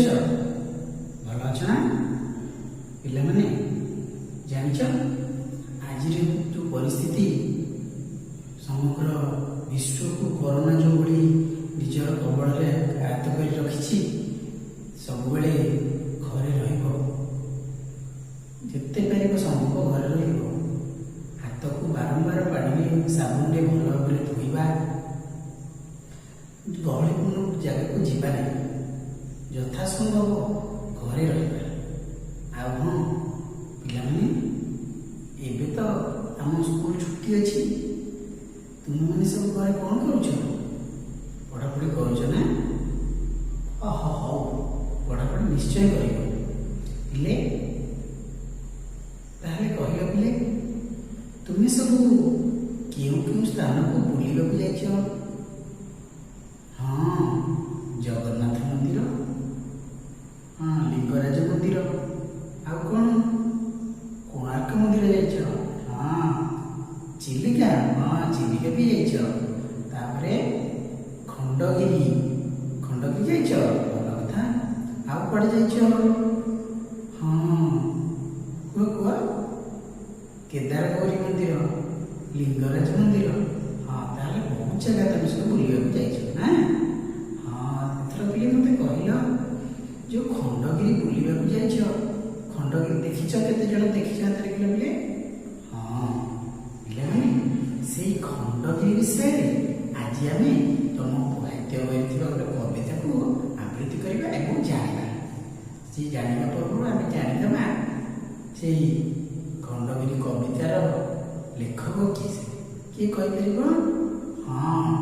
ଅଛ? ଭଲ ଅଛ ନା? ପିଲାମାନେ, ଜାଣିଛ, ଆଜିର ଯେଉଁ ପରିସ୍ଥିତି, ସମଗ୍ର ବିଶ୍ୱକୁ କରୋନା ଯେଉଁଭଳି ନିଜର କବଳରେ ଆୟତ୍ତ କରି ରଖିଛି, ସବୁବେଳେ ଘରେ ରହିବ। ଯେତେ ପାରିବ ସମ୍ଭବ ଘରେ ରହିବ। ହାତକୁ ବାରମ୍ବାର ପାଣିରେ ସାବୁନରେ ଭଲ ଭାବରେ ଧୋଇବା। ଗହଳିପୂର୍ଣ୍ଣ ଜାଗାକୁ ଯିବା ନାହିଁ। ଯଥାସମ୍ଭବ ଘରେ ରହିବା। ଆଉ ହଁ ପିଲାମାନେ, ଏବେ ତ ଆମ ସ୍କୁଲ ଛୁଟି ଅଛି। ତୁମେମାନେ ସବୁ ଘରେ କ'ଣ କରୁଛ? ପଢ଼ାପଢ଼ି କରୁଛ ନା? ଓହୋ, ହଉ, ପଢ଼ାପଢ଼ି ନିଶ୍ଚୟ କରିବ। ପିଲେ, ତାହେଲେ କହିଲ ପିଲେ, ତୁମେ ସବୁ କେଉଁ କେଉଁ ସ୍ଥାନକୁ ବୁଲିବାକୁ ଯାଇଛ? ହଁ, ଜଗନ୍ନାଥ ମନ୍ଦିର, ହଁ, ଲିଙ୍ଗରାଜ ମନ୍ଦିର, ଆଉ କ'ଣ? କୋଣାର୍କ ମନ୍ଦିର ଯାଇଛ। ହଁ, ଚିଲିକା, ହଁ, ଚିଲିକା ବି ଯାଇଛ। ତାପରେ ଖଣ୍ଡଗିରି, ଖଣ୍ଡଗିରି ଯାଇଛ, ଭଲ କଥା। ଆଉ କୁଆଡ଼େ ଯାଇଛ? ହଁ, କୁହ କୁହ। କେଦାରଗୌରୀ ମନ୍ଦିର, ଲିଙ୍ଗରାଜ ମନ୍ଦିର। ହଁ, ତାହେଲେ ବହୁତ ଜାଗା ତମେ ସବୁ ବୁଲିବାକୁ ଯାଇଛ ନା? ହଁ। ଏଥର ପିଲେ ମୋତେ କହିଲ, ଯୋଉ ଖଣ୍ଡଗିରି ବୁଲିବାକୁ ଯାଇଛ, ଖଣ୍ଡଗିରି ଦେଖିଛ? କେତେ ଜଣ ଦେଖିଛ? ହାତରେ କିଲ ପିଲେ। ହଁ ପିଲାମାନେ, ସେଇ ଖଣ୍ଡଗିରି ବିଷୟରେ ଆଜି ଆମେ ତମ ସାହିତ୍ୟ ବହିରେ ଥିବା ଗୋଟେ କବିତାକୁ ଆବୃତ୍ତି କରିବା ଏବଂ ଜାଣିବା। ସେ ଜାଣିବା ପୂର୍ବରୁ ଆମେ ଜାଣିଦେବା ସେଇ ଖଣ୍ଡଗିରି କବିତାର ଲେଖକ କିଏ ସେ। କିଏ କହିପାରିବ? ହଁ,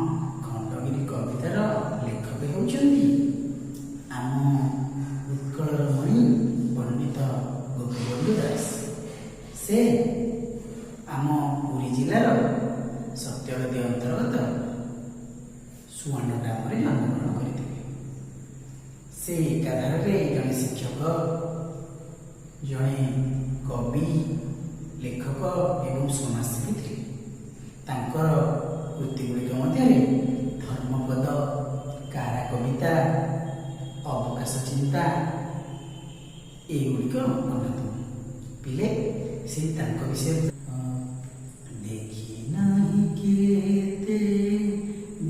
ଖଣ୍ଡଗିରି କବିତାର ଲେଖକ ହେଉଛନ୍ତି ଆମ ଉତ୍କଳର ମଣି ପଣ୍ଡିତ ଗୋପବନ୍ଧୁ ଦାସ। ସେ ଆମ ପୁରୀ ଜିଲ୍ଲାର ସତ୍ୟବାଦୀ ଅନ୍ତର୍ଗତ ସୁଆଣ୍ଡ ଗ୍ରାମରେ ଜନ୍ମଗ୍ରହଣ କରିଥିଲେ। ସେ ଏକାଧାରରେ ଜଣେ ଶିକ୍ଷକ, ଜଣେ କବି, ଲେଖକ ଏବଂ ସମାଜସେବୀ ଥିଲେ। ତାଙ୍କର କୃତିଗୁଡ଼ିକ ମଧ୍ୟରେ ଧର୍ମପଦ, କାରା କବିତା, ଅବକାଶ ଚିନ୍ତା ଏଇଗୁଡ଼ିକ ଅନ୍ୟତମ। ପିଲେ, ସେ ତାଙ୍କ ବିଷୟରେ ଦେଖି ନାହିଁ କେତେ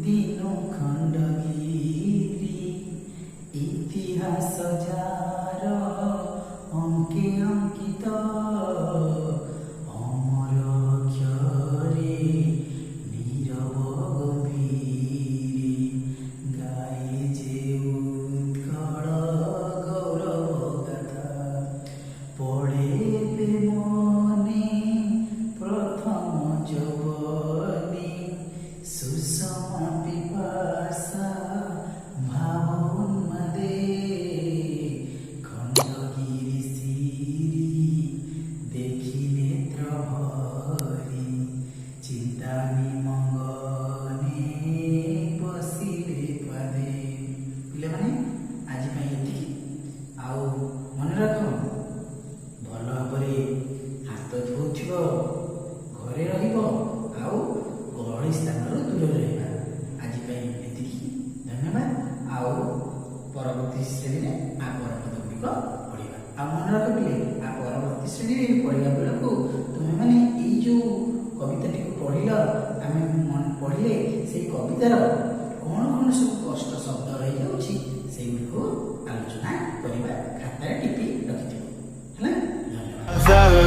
ଦିନ ଖଣ୍ଡଗିରି, ଇତିହାସ ଯାର ଅଙ୍କେ ଅଙ୍କିତ, ଅମର ଅକ୍ଷରେ ନୀରବ ଗମ୍ଭୀରେ ଗାଏ ଯେ ଉତ୍କଳ ଗୌରବ ଗାଥା, ପଡ଼େ ମନେ ପ୍ରଥମ ଯୌବନେ ସୁଷମା ପିପାସା ଭାବ ଉନ୍ମାଦେ, ଖଣ୍ଡଗିରି ଶିରୀ ଦେଖି ନେତ୍ର ଭରି ଚିନ୍ତା ନିମଗନେ ବସିଲେ ପାଦେ। ପିଲାମାନେ, ଆଜି ପାଇଁ ଏତିକି। ଆଉ ମନେ ରଖ, ଭଲ ଭାବରେ ହାତ ଧୋଉଥିବ, ଘରେ ରହିବ ଆଉ ଗହଳି ସ୍ଥାନରୁ ଦୂରରେ ରହିବା। ଆଜି ପାଇଁ ଏତିକି, ଧନ୍ୟବାଦ। ଆଉ ପରବର୍ତ୍ତୀ ଶ୍ରେଣୀରେ ଆ ପରପଦ ଗୁଡ଼ିକ ପଢ଼ିବା। ଆଉ ମନେ ରଖ ପିଲେ, ଆ ପରବର୍ତ୍ତୀ ଶ୍ରେଣୀରେ ପଢ଼ିବା ବେଳକୁ ତୁମେମାନେ ଏଇ ଯୋଉ କବିତାଟିକୁ ପଢ଼ିଲ, ଆମେ ପଢ଼ିଲେ, ସେଇ କବିତାର କ'ଣ କ'ଣ ସବୁ କଷ୍ଟ ଶବ୍ଦ ରହିଯାଉଛି, ସେଇଗୁଡ଼ିକୁ ଆଲୋଚନା କରିବା। ଖାତାରେ ଟିପି ରଖିଥିବ।